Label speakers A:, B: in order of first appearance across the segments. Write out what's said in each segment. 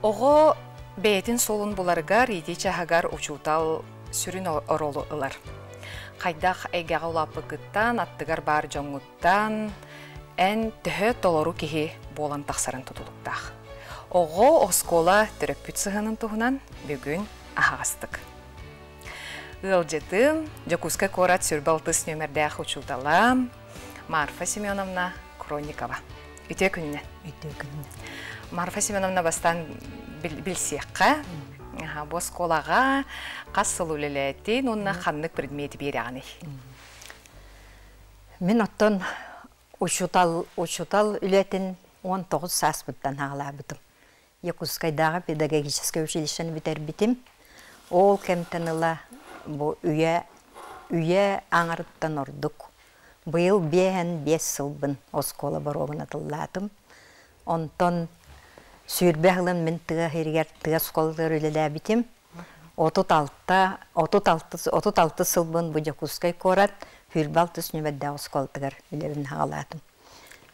A: Оҕо бэйэтин суолун буларыгар, иитии чаһыгар учуутал сүрүн оруолу ылар. Хайдах эйгэҕэ улааппыккыттан, аттыгар баар дьоҥҥуттан эн төһө толору киһи буолан тахсарын тутулуктаах. Оҕо оскуола төрөппүт сыһыанын туһунан бүгүн аһаҕастык. Ыалдьытым, Дьокуускай куорат сүрбэ алтыс нүөмэрдээх учуутала Марфа Семеновна Кронникова. Үтүө күннэ.
B: Үтүө күннэ.
A: Марфа Семеновна бастаан билсиэххэ. Бу оскуолаҕа хас сыл үлэлээтин уонна ханнык предмети биэрэҕиний?
B: Мин оттон учуутал учуутал үлэтин 19 сааспыттан аҕалаабытым. Якутскайдааҕы педагогическай училищены бүтэрбитим. Ол кэмтэн ыла бу үйэ үйэ аҥарыттан ордук. Быйыл биэһэн биэс сылбын оскуола боруогун атыллаатым. Онтон сүүрбэ сылын мин тыа сиригэр тыа оскуолатыгар үлэлээбитим. 36 36 36 сылбын бу Дьокуускай куорат сүүрбэ алтыс нүмердээх оскуолатыгар үлэбин саҕалаатым.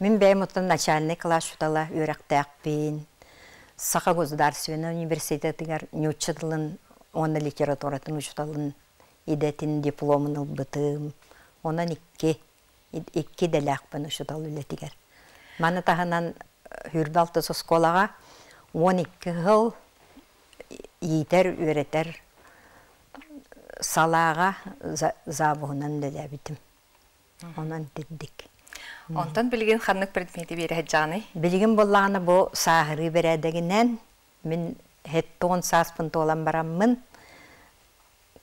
B: Мин бэйэм оттон начальнай кылаас учуутала үөрэхтээхпин. Саха государственнай университетыгар нуучча тылын уонна литературатын учууталын идэтин дипломун ылбытым. Онон икки икки идэлээхпин учуутал үлэтигэр. Маны таһынан сүүрбэ алтыс оскуолаҕа 12 сыл иитэр-үөрэтэр салааҕа завуһунан үлэлээбитим. Онон итирдик.
A: Онтон билигин ханнык предмети биэрэ сылдьаҕыный?
B: Билигин буоллаҕына бу сааһырыы бэрээдэгинэн мин 70 сааспын туолан бараммын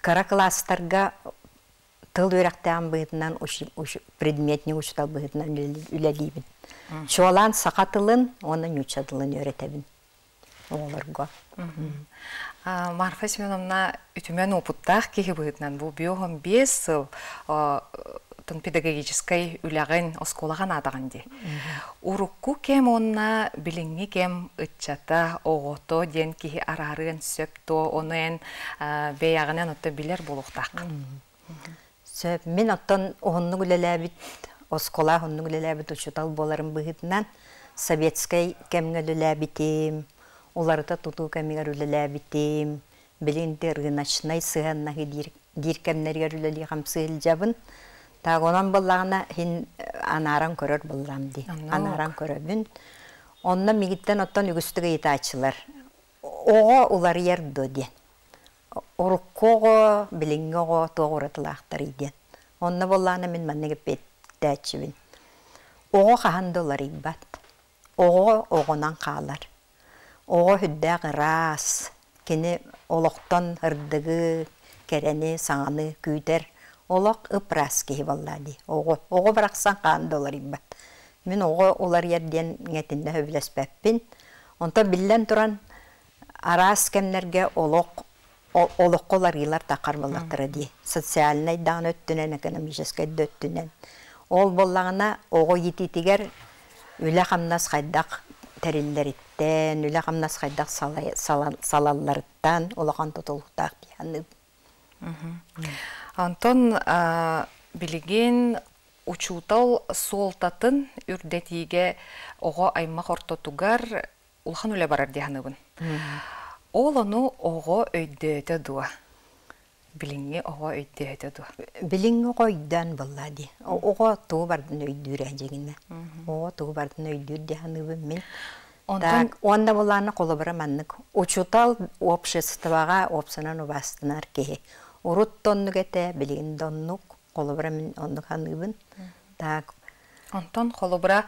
B: кыра кылаастарга тыл үөрэхтээҕин быһыытынан предметник учуутал быһыытынан үлэлиибин. Чуолаан саха тылын уонна нуучча тылын үөрэтэбин оҕолорго.
A: Марфа Семеновна үтүмэн уопуттаах киһи быһыытынан бу биоһон биэс сыл тон педагогическай үлэҕин оскуолаҕа наатаҕын дии. Урукку кэм уонна билиҥҥи кэм ыччата, оҕото диэн киһи араарыан сөп дуо? Ону эн бэйэҕинэн отто билэр буолуохтааххын.
B: Сөп. Мин оттон уһуннук үлэлээбит, оскуола уһуннук үлэлээбит учуутал буоларым быһыытынан советскай кэмҥэ үлэлээбитим, уларыта тутуу кэмигэр үлэлээбитим, билигин рыночнай сыһыаннаһыы диир, диир кэмнэригэр үлэлии-хамсыы сылдьабын. Так онон буоллаҕына иһин анааран көрөр буоллаам дии. Анааран көрөбүн. Онно мигиттэн оттон үгүстүк ыйытааччылар. Оҕо уларыйар дуо диэн. Урукку оҕо, билиҥҥи оҕо туох уратылаахтарый диэн. Онно буоллаҕына мин маннык эппиэттээччибин. Оҕо хаһан да уларыйбат. Оҕо оҕонон хаалар. Оҕо сүрдээх ыраас, кини олохтон ырдыгы, кэрэни, саҥаны күүтэр. Олох ып-ыраас киһи буоллаа дии. Оҕо, оҕо барахсан хаһан да уларыйбат. Мин оҕо уларыйар диэн итиннэ сөбүлэспэппин. Онтон биллэн туран, араас кэмнэргэ олох олоххо уларыйыылар таххар буоллахтара дии. Социальнай даҕаны өттүнэн, экономическай да өттүнэн. Ол буоллаҕына оҕо иитиитигэр үлэ-хамнас хайдах тэриллэриттэн, үлэ-хамнас хайдах салалларыттан улахан тутулуктаах дии саныыбын.
A: Онтон билигин учуутал суолтатын үрдэтиигэ оҕо аймах ортотугар улахан үлэ барар дии саныыбын. Ол ону оҕо өйдөөтө дуо? Билиҥҥи оҕо өйдөөтө дуо?
B: Билиҥҥи оҕо өйдөөн буолла дии. Оҕо тугу бардын өйдүүр дьигинэ. Оҕо тугу бардын өйдүүр дии саныыбын мин.
A: Онтон
B: Уонна булаана холобура маннык. Учуутал обществоҕа уопсанан убаастанар киһи. Урут да оннук этэ, билигин да оннук. Холобура мин оннук саныыбын. Так
A: Онтон холобура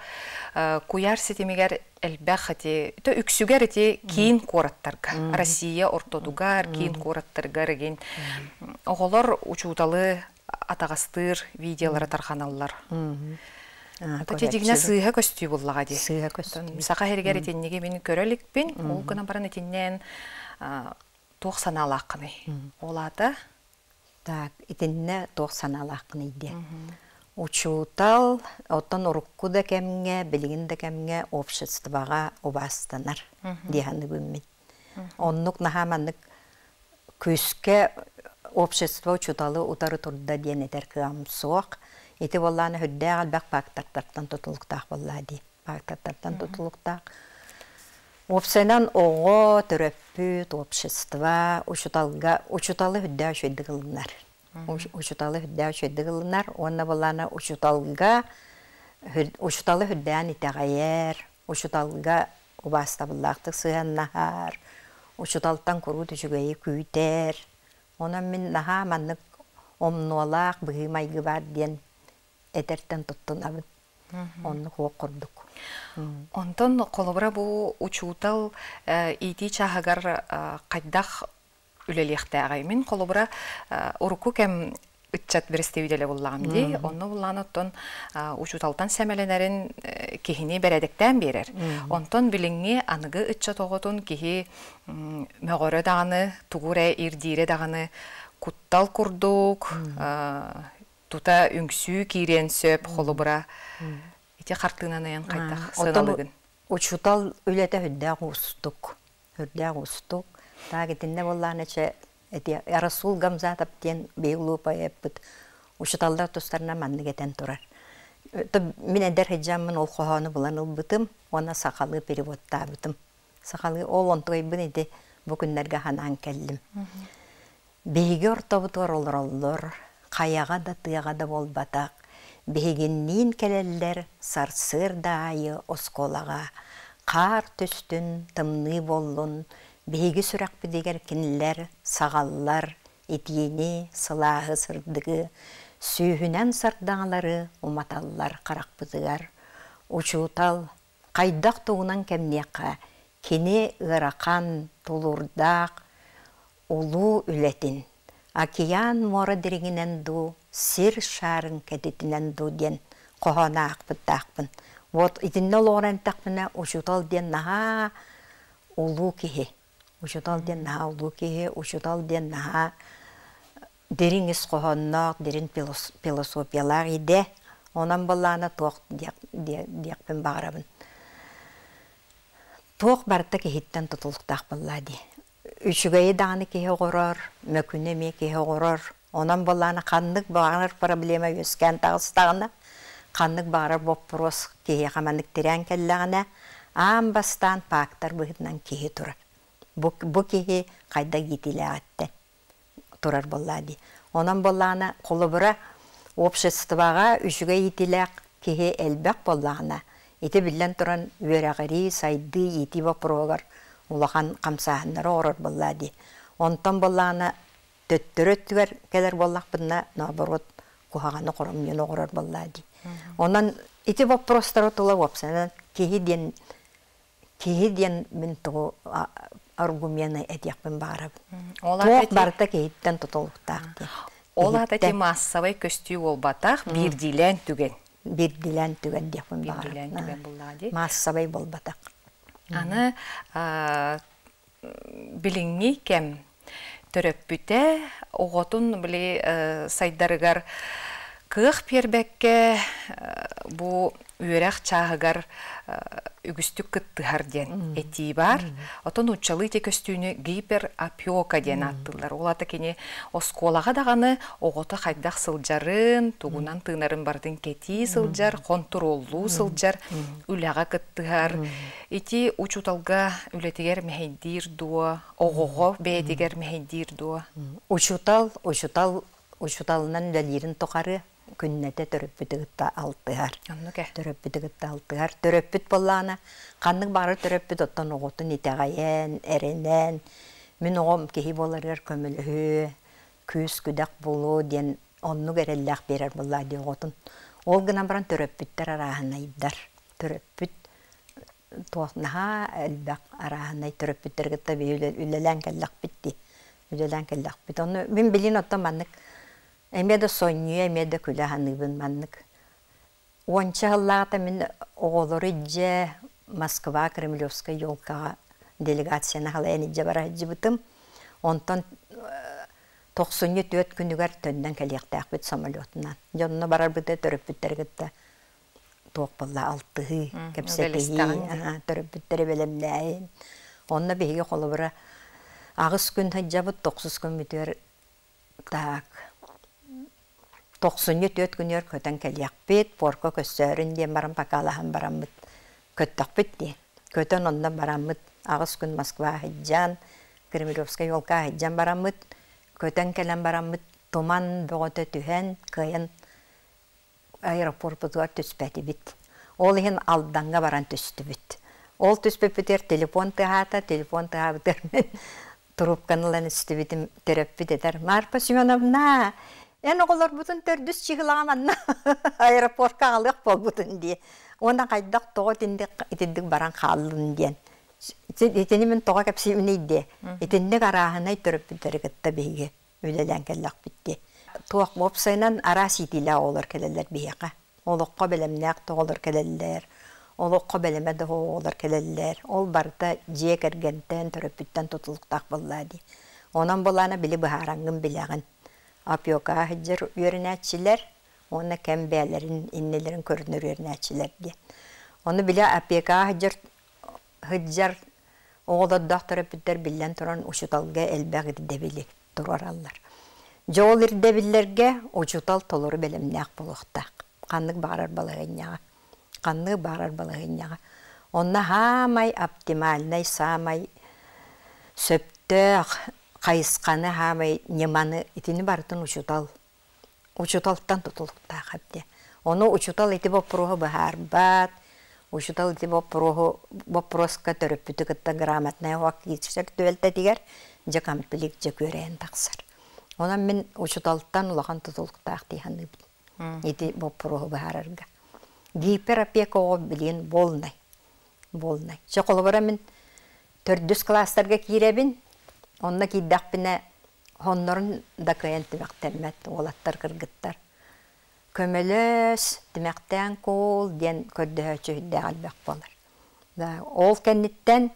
A: куйаар ситимигэр элбэх ити үксүгэр ити киин куораттарга Россия ортотугар киин куораттарыгар игин оҕолор учууталы атаҕастыыр видеолары тарҕаналлар. Ити дьиҥинэ сыыһа көстүү буллаҕа дии.
B: Сыыһа көстүү.
A: Саха сиригэр итинниги мин көрө иликпин. Ол гынан баран итиннээн туох санаалааххыный? Ол аата
B: Так, итиннэ туох санаалааххыный диэн. Учуутал, оттон урукку да кэмҥэ, билигин да кэмҥэ обществоҕа убаастанар дии саныыбын мин. Оннук наһаа маннык күүскэ общество учууталы утары турда диэн этэр кыаҕым суох. Ити буоллаҕына сүрдээх элбэх фактортартан тутулуктаах буоллаа дии. Фактортартан тутулуктаах. Уопсайынан оҕо, төрөппүт, общество, учуталга, учуталы үрдээх үчүгэйдик ылынар. Учуталы үрдээх үчүгэйдик ылынар уонна былаана учуталга учуталы үрдээн итэҕэйэр, учуталга убаастабыллаахтык сыһыаннаһар, учуталтан куруут үчүгэйи күүтэр. Онон мин наһаа маннык омнуолаах быһыы-майгы баар диэн этэртэн туттунабын. Оннук уох курдук.
A: Онтон холобура бу учуутал иитии чааһыгар хайдах үлэлиэхтээҕий? Мин холобура урукку кэм ыччат бэрэстэбиитэлэ буллаҕым дии. Онно буллаан оттон учууталтан сэмэлэнэрин киһини бэрээдэктээн биэрэр. Онтон билиҥҥи аныгы ыччат оҕотун киһи мөҕөрө даҕаны, тугу эрэ ирдиирэ даҕаны куттал курдук тута үҥсүү киириэн сөп холобура ити хартыынаны эн хайдах сыаналыгын?
B: Учуутал үлэтэ үрдээх уустук. Үрдээх уустук. Так итиннэ буоллаҕына чэ эти Расул Гамзатов диэн биһиги улуу поэппыт учууталлар тустарынан маннык этэн турар. Мин эдэр сылдьаммын ол хоһоону булан ылбытым уонна сахалыы переводтаабытым. Сахалыы ол онтугайбын ити бу күннэргэ ханаан кэллим. Биһиги ортобутугар олороллор, хайаҕа да тыаҕа да буолбатах, биһигинниин кэлэллэр сарсыарда аайы оскуолаҕа, хаар түстүн, тымныы буоллун, биһиги сүрэхпитигэр кинилэр саҕаллар, итиини, сылааһы, сырдыгы, сүүһүнэн сардаҥалары уматаллар харахпытыгар. Учуутал хайдах тугунан кэмниэххэ кини ыарахан, тулуурдаах, улуу үлэтин океан муора дириҥинэн дуу, сир шаарын кэтитинэн дуу диэн хоһоон аахпыттаахпын. Вот итиннэ олоҕуран эттэхпинэ, учуутал диэн наһаа улуу киһи. Учуутал диэн наһаа улуу киһи, учуутал диэн наһаа дириҥ ис хоһоонноох, дириҥ философиялаах идэ. Онон былаана туох диэхпин баҕарабын. Туох барыта киһиттэн тутулуктаах буоллаа дии. Үчүгэйи даҕаны киһи оҕорор, мөкүнү эмиэ киһи оҕорор. Онон былаана ханнык баҕарар проблема үөскээн таҕыстаҕына, ханнык баҕарар боппуруос киһиэхэ маннык тирээн кэллэҕинэ, аан бастаан фактор быһыытынан киһи турар. Бу, бу киһи хайдах иитиилээҕиттэн турар буоллаа дии. Онон буоллаҕына, холобура, обществоҕа үчүгэй иитиилээх киһи элбэх буоллаҕына, ити биллэн туран үөрэҕирии, сайдыы, иитии боппуруоһугар улахан хамсааһыннары оҥорор буоллаа дии. Онтон буоллаҕына, төттөрү өттүгэр кэлэр буоллахпытына, наоборот, куһаҕаны хоромньуну оҥорор буоллаа дии. Онон ити боппуруостары тула уопсайынан киһи диэн киһи диэн мин тугу аргумены этиэхпин баҕарабын. Туох барыта киһиттэн тутулуктаах диэн.
A: Ол аата ити маассабай көстүү буолбатах, биирдиилээн түгэн.
B: Биирдиилээн түгэн диэхпин баҕарабын.
A: Биирдиилээн түгэн буллаҕа дии.
B: Маассабай буолбатах.
A: Аны билиҥҥи кэм төрөппүтэ оҕотун били сайдарыгар кыах биэрбэккэ бу үөрэх чааһыгар үгүстүк кыттыһар диэн этии баар. Оттон нууччалыы ити көстүүнү гиперопека диэн ааттыыллар. Ол аата кини оскуолаҕа даҕаны оҕото хайдах сылдьарын, тугунан тыынарын барытын кэтии сылдьар, хонтуруоллуу сылдьар, үлэҕэ кыттыһар. Ити учууталга үлэтигэр мэһэйдиир дуо, оҕоҕо бэйэтигэр мэһэйдиир дуо?
B: Учуутал, учуутал учууталынан үлэлиирин тухары күннэтэ төрөппүтү кытта алтыһар.
A: Оннук ээ.
B: Төрөппүтү кытта алтыһар. Төрөппүт буоллаҕына, ханнык баҕарар төрөппүт оттон оҕотун итэҕэйэн, эрэнэн, мин оҕом киһи буоларыгар көмөлөһүө, күүс-күдэх буолуо диэн оннук эрэллээх биэрэр буоллаа дии оҕотун. Ол гынан баран төрөппүттэр арааһынайдар. Төрөппүт туох наһаа элбэх арааһынай төрөппүттэри кытта үлэлээн кэллэхпит дии. Үлэлээн кэллэхпит. Ону мин билин оттон маннык эмиэ да сонньуйа, эмиэ да күлэ саныыбын маннык. Уонча сыллааҕыта мин оҕолору илдьэ Москва Кремлевскай елкаҕа делегацияны халайан илдьэ бара сылдьыбытым. Онтон тохсунньу түөрт күнүгэр төннөн кэлиэхтээхпит самолетунан. Дьонно барарбыта төрөппүттэри кытта туох буолла алтыһыы, кэпсэтиһии, төрөппүттэри бэлэмнээһин. Онно биһиги холобура аҕыс күн сылдьабыт, тохсус күммүтүгэр так тохсунньу түөрт күнүгэр көтөн кэлиэхпит, порка көссөөрүн диэн баран покалаһан бараммыт көттөхпүт дии. Көтөн онно бараммыт. 8 күн Москва сылдьан, Кремлевскай елка сылдьан бараммыт, көтөн кэлэн бараммыт, туман бөҕөтө түһэн, кыайан аэропорпутугар түспэтибит. Ол иһин Алдаҥҥа баран түстүбүт. Ол түспүппүтүгэр телефон тыаһаата, телефон тыаһаабытыгар мин трубканы ылан истибитим, төрөппүт этэр: «Марфа Семеновна, эн оҕолорбутун төрдүс чыһылаҕа манна аэропортка аҕалыах буолбутун дии. Уонна хайдах тоҕо итинник итинник баран хааллын диэн. Итини мин тоҕо кэпсиибиний диэ. Итинник арааһынай төрөппүттэри кытта биһиги үлэлээн кэллэхпит дии. Туох уопсайынан араас иитиилээх оҕолор кэлэллэр биһиэхэ. Олоххо бэлэмнээх да оҕолор кэлэллэр, олоххо бэлэмэ да оҕолор кэлэллэр. Ол барыта дьиэ кэргэнтэн, төрөппүттэн тутулуктаах буоллаа дии. Онон былаана били быһаараҥҥын билэҕин. Опека сылдьар үөрэнээччилэр уонна кэм бэйэлэрин иннилэрин көрүнэр үөрэнээччилэр диэн. Ону били опека сылдьар сылдьар оҕолордоох төрөппүттэр биллэн туран учууталга элбэх ирдэбили туруораллар. Дьэ ол ирдэбиллэргэ учуутал толору бэлэмнээх буолуохтаах. Ханнык баҕарар балаһыанньаҕа. Ханнык баҕарар балаһыанньаҕа. Онно саамай оптимальнай, саамай сөптөөх хайысханы, саамай ньыманы итини барытын учуутал учууталтан тутулуктаах эбит. Ону учуутал ити боппуруоһу быһаарбат, учуутал ити боппуруоһу боппуруоска төрөппүтү кытта грамотнай киирсэр түбэлтэтигэр дьэ конфликт дьэ күөрэйэн тахсар. Онон мин учууталтан улахан тутулуктаах дии саныыбын. Ити боппуруоһу быһаарарга. Гиперопека оҕо билигин буолнай. Буолнай. Чэ холобура мин төрдүс класстарга киирэбин, онно киирдэхпинэ Оннорун да кыайан тимэхтэммэт уолаттар, кыргыттар. Көмөлөс, тимэхтээн куул диэн көрдөһөөччү сүрдээх элбэх буолар. Да, ол кэнниттэн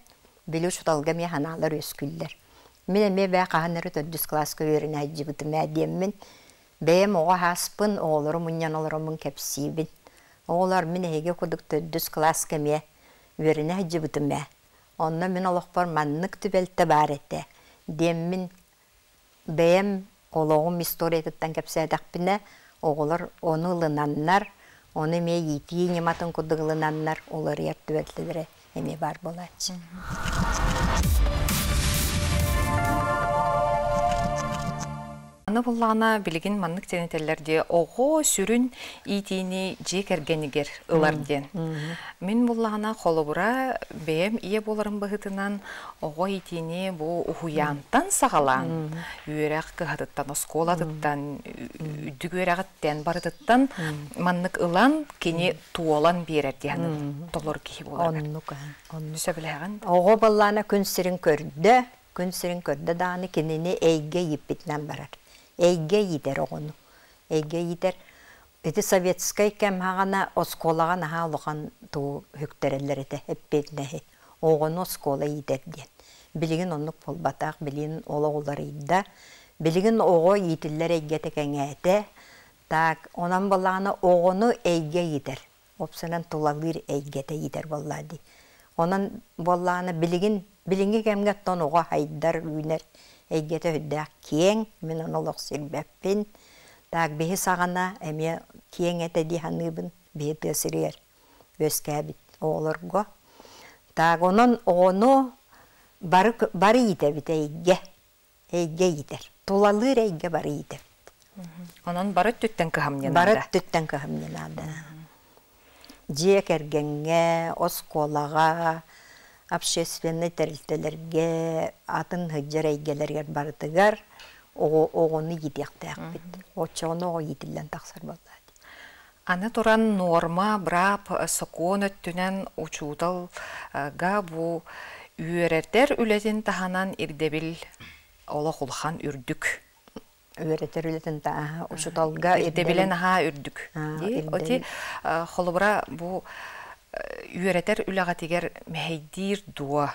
B: били учууталга эмиэ санаалар үөскүүллэр. Мин эмиэ бээ хаһан эрэ төрдүс кылааска үөрэнэ сылдьыбытым ээ диэммин, бэйэм оҕо ааспын, оҕолору мунньан олороммун кэпсиибин. Оҕолор, мин эһиги курдук төрдүс кылааска эмиэ үөрэнэ сылдьыбытым ээ. Онно мин олохпор маннык түбэлтэ баар этэ диэммин бэйэм олоҕум историятыттан кэпсээтэхпинэ, оҕолор ону ылынаннар, ону эмиэ иитии ньыматын курдук ылынаннар уларыйар түбэлтэлэрэ эмиэ баар буолааччы.
A: Аны буллаҕына билигин маннык диэн этэллэр дии оҕо сүрүн иитиини дьиэ кэргэнигэр ылар диэн. Мин буллаҕына холобура бэйэм ийэ буоларым быһыытынан оҕо иитиини бу уһуйаантан саҕалаан үөрэх кыһатыттан, оскуолатыттан, үрдүк үөрэҕиттэн барытыттан маннык ылан кини туолан биэрэр диэн толору киһи буолар.
B: Оннук, оннук.
A: Сөбүлэһэҕин?
B: Оҕо баллаана күн сирин көрдө, күн сирин көрдө даҕаны кинини эйгэ ииппитинэн барар. Эйгэ иитэр оҕону. Эйгэ иитэр. Ити советскай кэм хаҕана оскуолаҕа наһаа улахан тугу үктэрэллэр этэ, эппиэтинэһи. Оҕону оскуола иитэр диэн. Билигин оннук буолбатах, билигин олох уларыйда. Билигин оҕо иитиллэр эйгэтэ кэҥээтэ. Так, онон буоллаҕына оҕону эйгэ иитэр. Уопсайынан тулалыыр эйгэтэ иитэр буоллаа дии. Онон буоллаҕына билигин билиҥҥи кэмҥэ оттон оҕо айдар, үүнэр эйгэтэ сүрдээх киэҥ, мин ону олох сирбэппин. Так биһи саҕана эмиэ киэҥ этэ дии саныыбын, биһи тыа сиригэр үөскээбит оҕолорго. Так онон оҕону бары бары иитэбит эйгэ, эйгэ иитэр. Тулалыыр эйгэ бары иитэбит.
A: Онон бары өттүттэн кыһамньы
B: Бары
A: наада.
B: өттүттэн кыһамньы наада. Дьиэ кэргэҥҥэ, оскуолаҕа, общественнай тэрилтэлэргэ, атын сылдьар эйгэлэригэр барытыгар оҕо оҕону иитиэхтээхпит. Оччоҕуна оҕо иитиллэн тахсар буоллаҕа дии.
A: Аны туран нуорма, быраап, сокуон өттүнэн учууталга бу үөрэтэр үлэтин таһынан ирдэбил олох улахан үрдүк.
B: Үөрэтэр үлэтин таһа учууталга
A: ирдэбилэ наһаа үрдүк. Оти холобура бу үөрэтэр үлэҕитигэр мэһэйдиир дуо?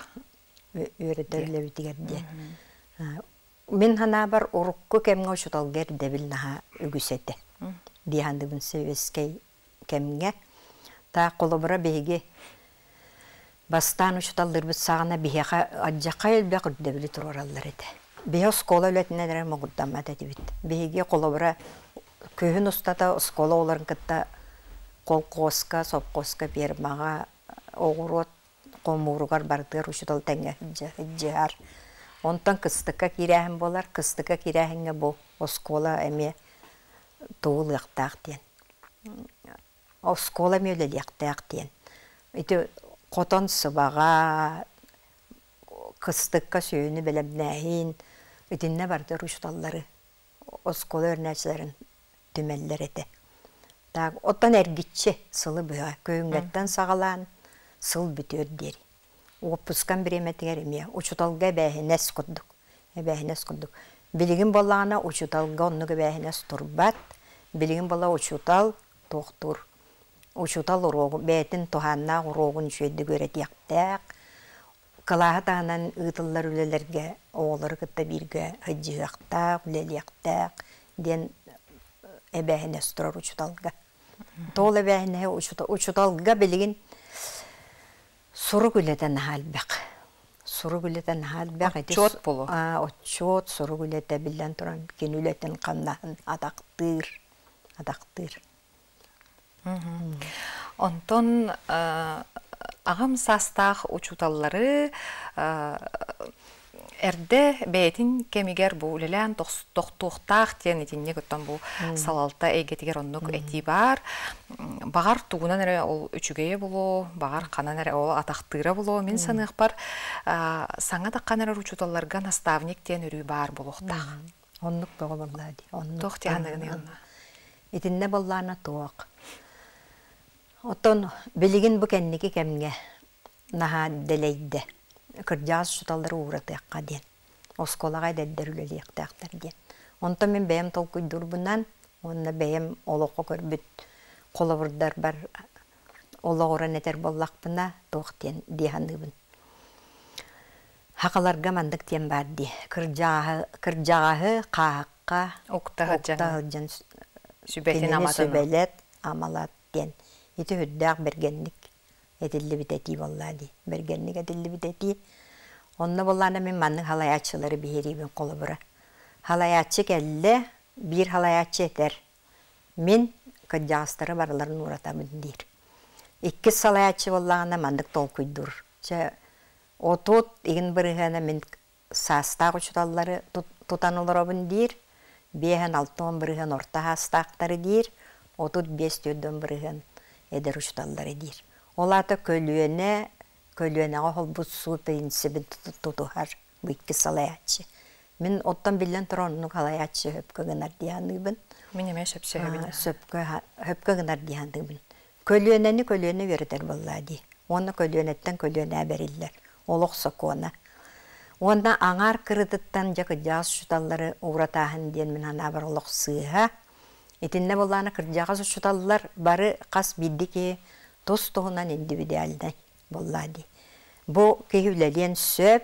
B: Үөрэтэр үлэбитигэр диэн. Мин санаабар урукку кэмҥэ учууталга ирдэбил наһаа үгүс этэ. Дии саныыбын сэбиэскэй кэмҥэ. Таах холобура биһиги бастаан учууталлыырбыт саҕана биһиэхэ алдьархай элбэх ирдэбили туруораллар этэ. Биһи оскуола үлэтинэн эрэ муҥурдаммат этибит. Биһиги холобура күһүн устата оскуола оҕолорун кытта колхозка, совхозка, фермаҕа оҕуруот Хомууругар барытыгар учуутал тэҥҥэ сылдьыһар. Онтон кыстыкка киирээһин буолар. Кыстыкка киирээһиҥҥэ бу оскуола эмиэ тугу ылыахтаах диэн. Оскуола эмиэ үлэлиэхтээх диэн. Ити хотон сыбаҕа, кыстыкка сүөһүнү бэлэмнээһин, итиннэ барытыгар учууталлары, оскуола үөрэнээччилэрин түмэллэр этэ. Так, оттон эргиччи сылы быһа күһүҥҥэттэн саҕалаан сыл бүтүөр диэри. Уоппускам бириэмэтигэр эмиэ учууталга эбээһинэс курдук. Эбээһинэс курдук. Билигин буоллаҕына учууталга оннук эбээһинэс турбат. Билигин буолла учуутал туохтуур. Учуутал уруогу бэйэтин туһааннаах уруогун үчүгэйдик үөрэтиэхтээх. Кылааһы таһынан ыытыллар үлэлэргэ оҕолору кытта бииргэ сылдьыһыахтаах, үлэлиэхтээх диэн эбээһинэс турар учууталга. Тоол эбээһинэһи учууталга билигин сурук үлэтэ наһаа элбэх. Сурук үлэтэ наһаа элбэх.
A: Отчуот болу.
B: Отчуот, сурук үлэтэ биллэн туран кини үлэтин хамнаһын атахтыыр. Атахтыыр.
A: Онтон аҕам саастаах учууталлары эрдэ бэйэтин кэмигэр бу үлэлээн тохтуохтаах диэн итинник оттон бу салалта эйгэтигэр оннук этии баар. Баҕар тугунан эрэ ол үчүгэйэ булуо, баҕар ханан эрэ ол атахтыыра булуо. Мин саныахпар саҥа таххан эрэр учууталларга наставник диэн өрүү баар буолуохтаах.
B: Оннук бөҕө буоллаа дии. Оннук.
A: Туох дии онно?
B: Итиннэ буоллаана туох. Оттон билигин бу кэнники кэмҥэ наһаа дэлэйдэ. Кырдьаҕас учууталлары ууратыахха диэн. Оскуолаҕа эдэрдэр үлэлиэхтээхтэр диэн. Онтон мин бэйэм толкуйдуурбунан уонна бэйэм олоххо көрбүт холобурдарбар олоҕуран этэр буоллахпына туох диэн дии саныыбын. Хахаларга маннык диэн баар дии. Кырдьаҕаһы, кырдьаҕаһы хааһахха
A: укта
B: сылдьан
A: сүбэтин
B: кинини
A: аматын
B: сүбэлэт, амалат диэн. Ити үрдээх бэргэнник этиллибит этии буоллаа дии. Бэргэнник этиллибит этии. Онно буоллаана мин маннык халайааччылары биһириибин холобура. Халайааччы кэллэ, биир халайааччы этэр. Мин кырдьаҕастары барыларын ууратабын диир. Иккис салайааччы буоллаҕына маннык толкуйдуур. Чэ, отут игин бырыһыана мин саастаах учууталлары тутан олоробун диир, 5-6 бырыһыан орто саастаахтары диир, 35-40 бырыһыан эдэр учууталлары диир. Ол аата көлүөнэ көлүөнэҕэ холбут суу принцибин тутуһар бу икки салайааччы. Мин оттон биллэн турар оннук салайааччы сөпкө гынар дии саныыбын.
A: Мин эмиэ сөпсөһөбүн.
B: Сөпкө сөпкө гынар дии саныыбын. Көлүөнэни көлүөнэ үөрэтэр буоллаа дии. Уонна көлүөнэттэн көлүөнэ бэриллэр. Олох сокуона. Уонна аҥаар кырытыттан дьэ кырдьаҕас учууталлары ууратааһын диэн мин санаабар олох сыыһа. Итиннэ буоллаҕына кырдьаҕас учууталлар бары хас биирдии киһи тус-туһунан индивидуальнай буоллаа дии. Бу киһи үлэлиэн сөп,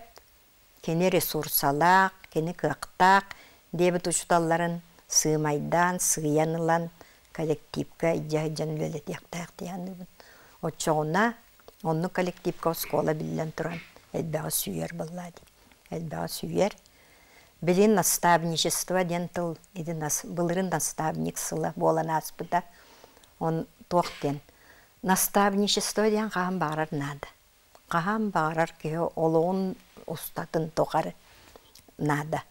B: кини ресурсалаах, кини кыахтаах диэбит учууталларын сыымайдаан, сыыйан ылан коллективка илдьэ сылдьан үлэлэтиэхтээх дии саныыбын. Оччоҕуна оннук коллективка оскуола биллэн туран элбэҕи сүүйэр буоллаа дии. Элбэҕи сүүйэр. Билигин наставничество диэн тыл ити былырын наставник сыла буолан ааспыта. Он туох диэн наставничество диэн хаһан баҕарар наада. Хаһан баҕарар киһи олоҕун устатын тухары наада.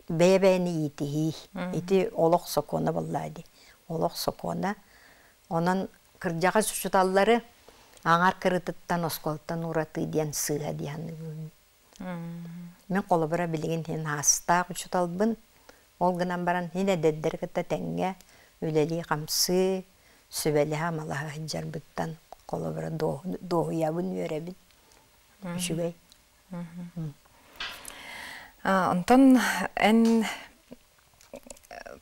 B: Бэйэ-бэйэни иитиһии. Ити олох сокуона буоллаа дии. Олох сокуона. Онон кырдьаҕас учууталлары аҥар кырытыттан оскуолаттан ууратыы диэн сыыһа дии саныыбын. Мин холобура билигин иһин аастаах учууталбын. Ол гынан баран иһин эдэрдэри кытта тэҥҥэ үлэлии-хамсыы, сүбэлэһэ-амалаһа сылдьарбыттан холобура дуоһуйабын, үөрэбин. Үчүгэй.
A: Онтон эн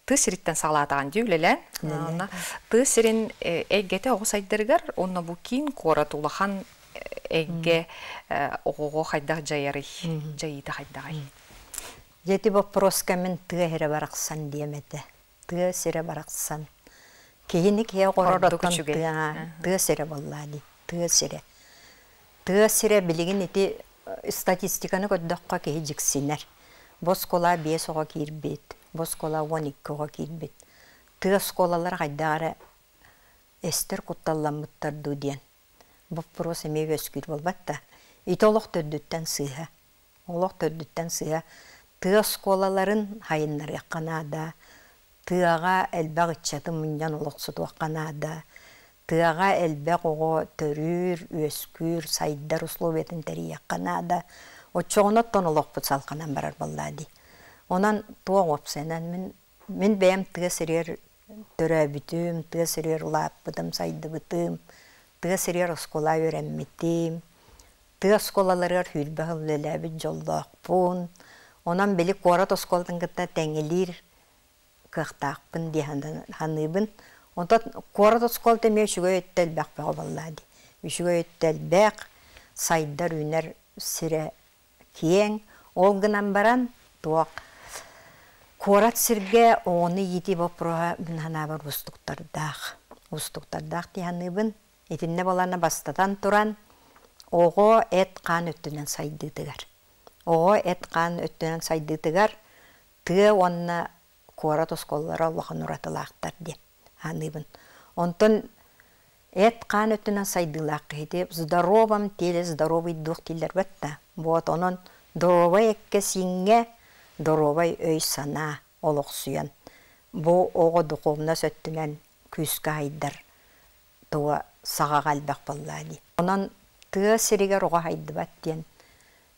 A: тыа сириттэн саҕалаатаҕын дии үлэлээн. Онно тыа сирин эйгэтэ оҕо сайдарыгар уонна бу киин куорат улахан эйгэ оҕоҕо хайдах дьайарый, дьайыыта хайдаҕый?
B: Дьэ ити боппуруоска мин тыа сирэ барахсан диэм этэ. Тыа сирэ барахсан. Киһини киһи оҕорор
A: Ордук
B: оттон
A: үчүгэй.
B: тыа, тыа сирэ буоллаа дии. Тыа сирэ. Тыа сирэ билигин ити статистиканы көрдөххө киһи дьиксинэр. Бу оскуола 5 оҕо киирбит, бу оскуола 12 оҕо киирбит. Тыа оскуолалара хайдах эрэ эстэр кутталламмыттар дуу диэн. боппуруос эмиэ үөскүүр буолбат да. Ити олох төрдүттэн сыыһа. Олох төрдүттэн сыыһа. Тыа оскуолаларын хайыннарыахха наада. Тыаҕа элбэх ыччаты мунньан олохсутуохха наада. Тыаҕа элбэх оҕо төрүүр, үөскүүр, сайдар условиятын тэрийиэххэ наада. Оччоҕуна оттон олохпут салҕанан барар буоллаа дии. Онон туох уопсайынан мин мин бэйэм тыа сиригэр төрөөбүтүм, тыа сиригэр улааппытым, сайдыбытым, тыа сиригэр оскуола үөрэммитим, тыа оскуолаларыгар сүүрбэ сыл үлэлээбит дьоллоохпун. Онон били куорат оскуолатын кытта тэҥилиир кыахтаахпын дии саныыбын. Онтон куорат оскуолата эмиэ үчүгэй өттө элбэх бөҕө буоллаа дии. Үчүгэй өттө элбэх, сайдар үүнэр сирэ киэҥ. Ол гынан баран туох куорат сиргэ оҕону иитии боппуруоһа мин санаабар уустуктардаах. Уустуктардаах дии саныыбын. Итиннэ балана бастатан туран оҕо эт-хаан өттүнэн сайдыытыгар. Оҕо эт-хаан өттүнэн сайдыытыгар тыа уонна куорат оскуолалара улахан уратылаахтар диэн саныыбын. Онтон эт-хаан өттүнэн сайдыылаах киһити в здоровом теле здоровый дух дииллэр да. Вот онон доруобай эккэ-сииҥҥэ доруобай өй-санаа олохсуйан бу оҕо духовнас өттүнэн күүскэ айдар туга саҕаҕа элбэх буоллаа дии. Онон тыа сиригэр оҕо хайдыбат диэн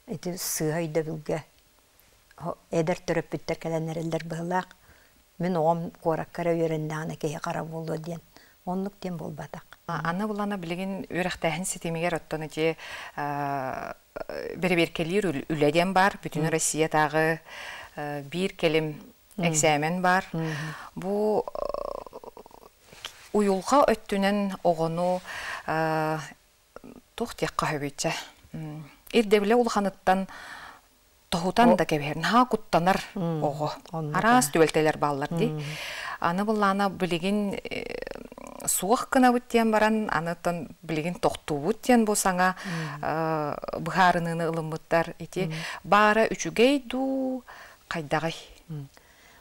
B: ити сыыһа өйдөбүлгэ эдэр төрөппүттэр кэлэн эрэллэр быһыылаах. Мин оҕом куоракка эрэ үөрэннэҕинэ киһи хара буолуо диэн. Оннук диэн буолбатах.
A: Аны булана билигин үөрэхтээһин ситимигэр оттон ити бэрэбиэркэлиир үлэ диэн баар. Бүтүн Россиятааҕы биир кэлим эксээмэн баар. Бу уйулҕа өттүнэн оҕону туох диэххэ сөбүй Ирдэбилэ улаханыттан тоһутан да кэбиһэр, наһаа куттанар оҕо. Араас түбэлтэлэр бааллар дии. Аны былаана билигин суох гынабыт диэн баран, аны билигин тохтуубут диэн бу саҥа быһаарыныыны ылыммыттар. Ити баара үчүгэй дуу, хайдаҕый?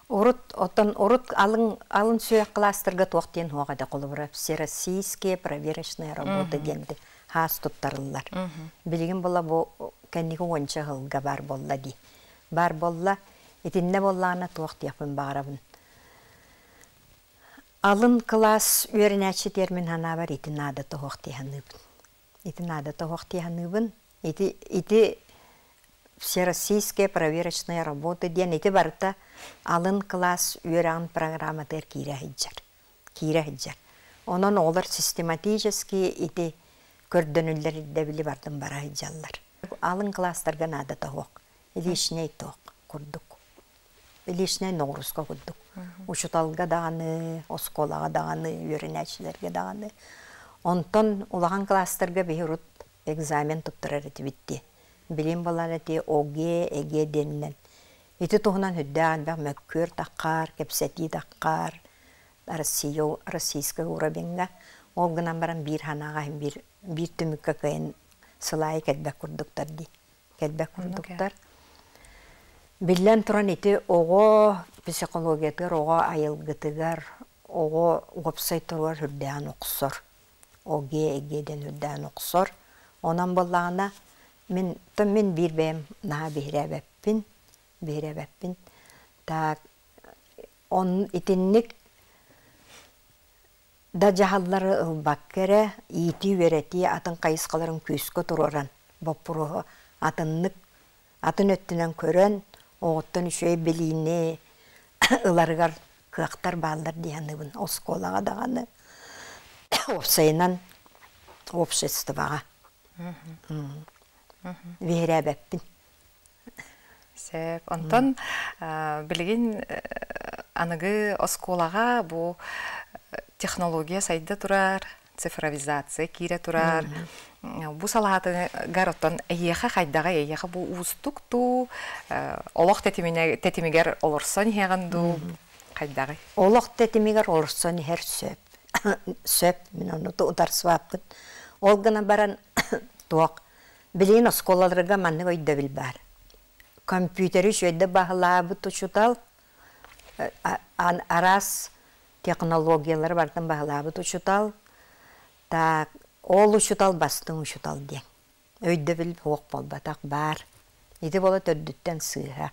B: Урут, оттон урут алын, алын сүһүөх кылаастарга туох диэн суох этэ холобура всероссийские проверочные работы диэн хаас туттарыллар. Билигин була бу кэнники уонча сылга баар буолла дии. Баар буолла, итиннэ буоллаҕына туох диэхпин баҕарабын. Алын кылаас үөрэнээччи термин санаабар ити наада тоһуох дии саныыбын. Ити наада тоһуох дии саныыбын. Ити, ити всероссийская проверочная работа диэн ити барыта алын кылаас үөрэҕин программатыгар киирэ сылдьар. Киирэ сылдьар. Онон оҕолор систематически ити көрдөнүллэр ирдэбили бардын бара сылдьаллар. Алын кылаастарга наада тоһуох, лишний тоһуох курдук. Лишний ноҕуруска курдук. Учуталга даҕаны, оскуолаҕа даҕаны, үөрэнээччилэргэ даҕаны. Онтон улахан кылаастарга биһи урут экзамен туттарар этибит дии. Билим буолан эти ОГЭ, ЭГЭ диэнинэн. Ити туһунан үрдээх элбэх мөккүөр таххаар, кэпсэтии таххаар, Россия, российскай уровеньҥа. Ол гынан баран биир санааҕа биир, биир түмүккэ кыайан сылаайы кэлбэт курдуктар дии. Кэлбэт курдуктар. Биллэн туран ити оҕо психологиятыгар, оҕо айылгытыгар, оҕо уопсай туругар үрдээн охсор. ОГЭ, ЭГЭ диэн үрдээн охсор. Онон буоллаҕына мин, мин биир бэйэм наһаа биһирээбэппин, биһирээбэппин. Так, он итинник да дьаһаллары ылбакка эрэ иитии-үөрэтии атын хайысхаларын күүскэ туруоран боппуруоһу атыннык атын өттүнэн көрөн оҕоттон үчүгэй билиини ыларыгар кыахтар бааллар дии саныыбын оскуолаҕа даҕаны уопсайынан обществоҕа биһирээбэппин.
A: Сөп. Онтон билигин аныгы оскуолаҕа бу технология сайда турар, цифровизация киирэ турар. Бу салаатыгар оттон эйиэхэ хайдаҕай, эйиэхэ бу уустук дуу, олох тэтимигэр олорсон иһэҕин дуу, хайдаҕый?
B: Олох тэтимигэр олорсон иһэр сөп. Сөп, мин ону утарсыбаппын. Ол гынан баран туох билигин оскуолаларга маннык өйдөбүл баар. Компьютери үчүгэйдик баһылаабыт учуутал араас технологиялары барытын баһылаабыт учуутал так. Ол учутал бастыҥ учутал диэн. Өйдөбүл суох буолбатах баар. Ити буола төрдүттэн сыыһа.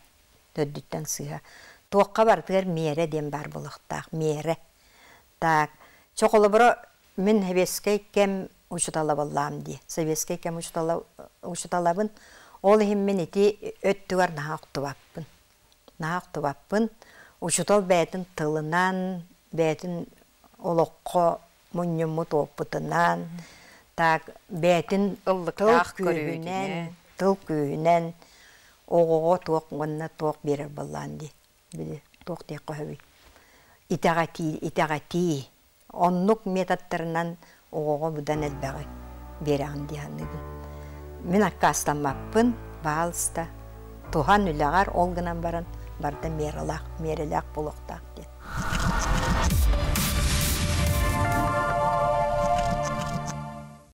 B: Төрдүттэн сыыһа. Туохха барытыгар миэрэ диэн баар буолуохтаах. Миэрэ. Так, чохолоборо мин советскай кэм учутала буоллаам дии. Советскай кэм учутала учуталабын. Ол иһин мин ити өттүгэр наһаа охтубаппын. Наһаа охтубаппын. Учутал бэйэтин тылынан, бэйэтин олоххо мунньуммут уоппутунан, так бэйэтин тыл
A: Ыллыктаах
B: күүһүнэн,
A: көрүүтүнэн.
B: тыл күүһүнэн оҕоҕо туох уонна туох биэрэр буоллаан дии. Били туох диэххэ сөбүй? Итэҕэтии, итэҕэтии. Оннук методтарынан оҕоҕо быдан элбэҕи биэрэҕин дии саныыбын. Мин аккаастаммаппын, баһаалыста. Туһан үлэҕэр ол гынан баран барыта мералаах, миэрэлээх буолуохтаах.